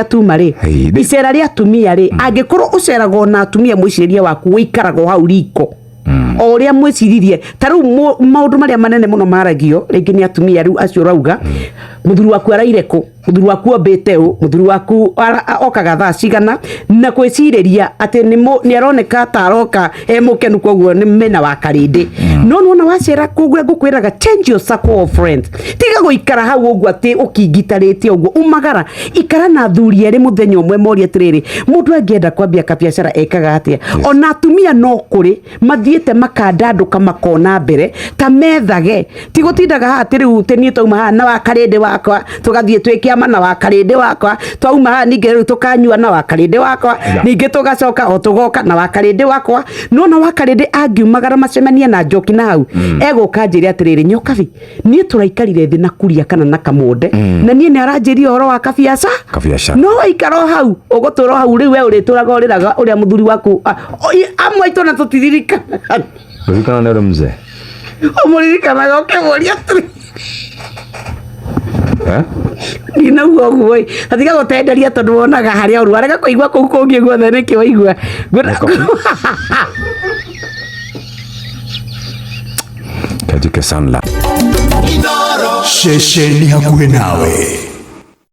Tuma rĩ, Hey, icera rĩa atumia rĩ, angĩkorwo ũceraga na atumia, mwĩcirĩrie waku ũikaraga o hau riko o ũrĩa mwĩciririe. Ta rĩu maũndũ marĩa manene mũno maragio rĩngĩ nĩ atumia rĩu acio ũrauga, mũthuri waku araire kũ, mũthuri waku ombĩte ũ, mũthuri waku okaga thaa cigana, na kwĩcirĩria atĩ nĩ aroneka ta aroka e mũkenu, koguo nĩ mena wa karĩndĩ. No nĩwona wacera koguo ngũkwĩraga, change your circle of friends. Tiga gũikara hau ũguo atĩ ũkingitarĩte ũguo. Umagara, ikara na athuri erĩ mũthenya ũmwe, morie atĩrĩrĩ, mũndũ angĩenda kwambia kabiacara ekaga atĩa? Ona atumia no kũrĩ mathiĩte makandandũka, makona mbere ta methage, ti gũtindaga haha atĩ rĩu tĩ niĩ twauma haha na wakarĩndĩ wakwa, tũgathiĩ twĩ kĩama na wakarĩndĩ wakwa, twauma haha ningĩ rĩu tũkanyua na wakarĩndĩ wakwa, ningĩ tũgacoka o tũgoka na wakarĩndĩ wakwa. Nona wakarĩndĩ angiumagara macemanie na njoki na hau, egũka njĩre atĩrĩrĩ, "Nyokabi, niĩ tũraikarire thĩ na kuria kana na kamonde, na niĩ nĩ aranjĩria ũhoro wa kabiaca." Kabiacara. No waikara o hau, ũgũtũra o hau. Rĩu we ũrĩtũraga ũrĩraga ũrĩa mũthuri waku amwe aitũ na tũtiririkanaga. Ririkana nĩ ũrĩ mzee. Ũmũririkanaga ũkĩmũria atĩrĩ, Eh? Ndinauga ũguo ĩ, atiga gũtenderia tondũ wonaga harĩa ũru arega kũigua kũu kũngĩ guothe. Nĩkĩ waigua? Kajike Sunlight. Ceceni hakuhĩ nawe.